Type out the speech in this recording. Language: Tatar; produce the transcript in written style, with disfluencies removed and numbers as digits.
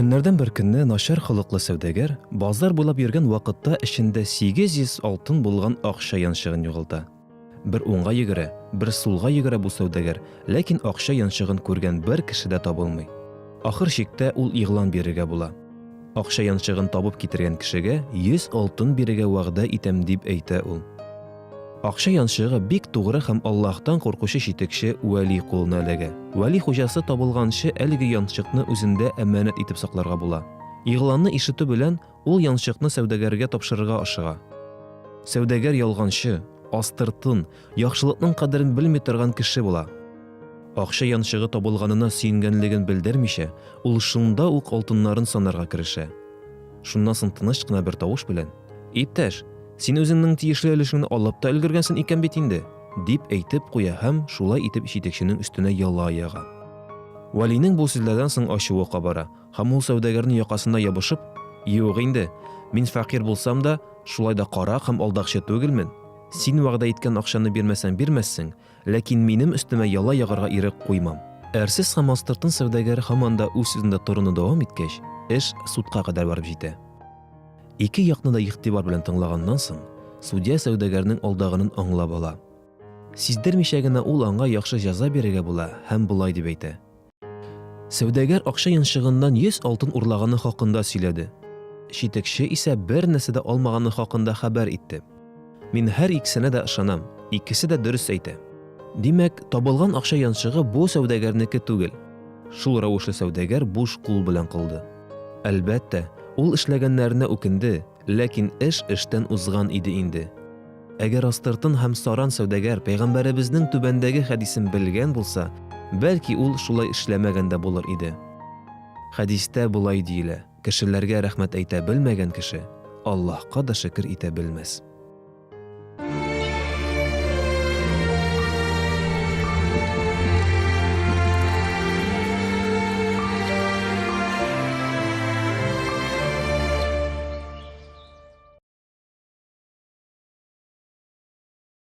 Көннәрдән бер көнне начар холыклы сәүдәгәр базар буйлап йөргән вакытта эчендә 800 алтын булган акча янчыгын югалта. Бер уңга йөгерә, бер сулга йөгерә бу сәүдәгәр, ләкин акча янчыгын күргән бер кеше дә табылмый. Ахыр чиктә ул игълан бирергә була. Акча янчыгын табып китергән кешегә 100 алтын бирергә вәгъдә итәм, дип әйтә ул. Акча янчыгы бик тугры һәм Аллаһтан куркучы читекче Вәли кулына эләгә. Вәли хуҗасы табылганчы әлеге янчыкны үзендә әманәт итеп сакларга була. Игъланны ишетү белән, Ул янчыкны сәүдәгәргә тапшырырга ашыга. Сәүдәгәр ялганчы, астыртын, яхшылыкның кадерен белми торган кеше була. Акча янчыгы табылганына сөенгәнлеген белдермичә, ул шунда ук алтыннарын санарга керешә. Шуннан соң тыныч кына бер тавыш белән, Иптәш, син үзеңнең тиешле өлешеңне алып та өлгергәнсең икән бит инде, дип әйтеп куя һәм шулай итеп җитәкченең өстенә яла яга. Вәлинең бу сүзләрдән соң ачуы кабара. Һәм ул сәүдәгәрнең якасына ябышып, Юк инде, мин фәкыйрь булсам да, шулай да карак һәм алдакчы түгелмен. Син вәгъдә иткән акчаны бирмәсәң бирмәссең, ләкин минем өстемә яла ягарга ирек куймам. Әрсез һәм астыртын сәүдәгәр һаман да үз сүзендә торуны дәвам иткәч, эш судка кадәр барып җитә. Ике якны да игътибар белән тыңлаганнан соң, судья сәүдәгәрнең алдаганын аңлап ала. Сиздермичә генә ул аңа яхшы җәза бирергә була һәм болай дип әйтә. Сәүдәгәр акча янчыгыннан 100 алтын урлаганы хакында сөйләде. Читекче исә бер нәрсә дә алмаганы хакында хәбәр итте. Мин һәр икесенә дә ышанам, икесе дә дөрес әйтә. Димәк, табылган акча янчыгы бу сәүдәгәрнеке түгел. Шул рәвешле сәүдәгәр буш кул белән калды. Әлбәттә, ул эшләгәннәренә үкенде, Ләкин эш эштән узган иде инде. Әгәр астыртын һәм саран сәүдәгәр пәйгамбәребезнең түбәндәге хәдисен белгән булса, бәлки ул шулай эшләмәгән дә булыр иде. Хәдистә болай диелә, Кешеләргә рәхмәт әйтә белмәгән кеше Аллаһка да шөкер итә белмәс.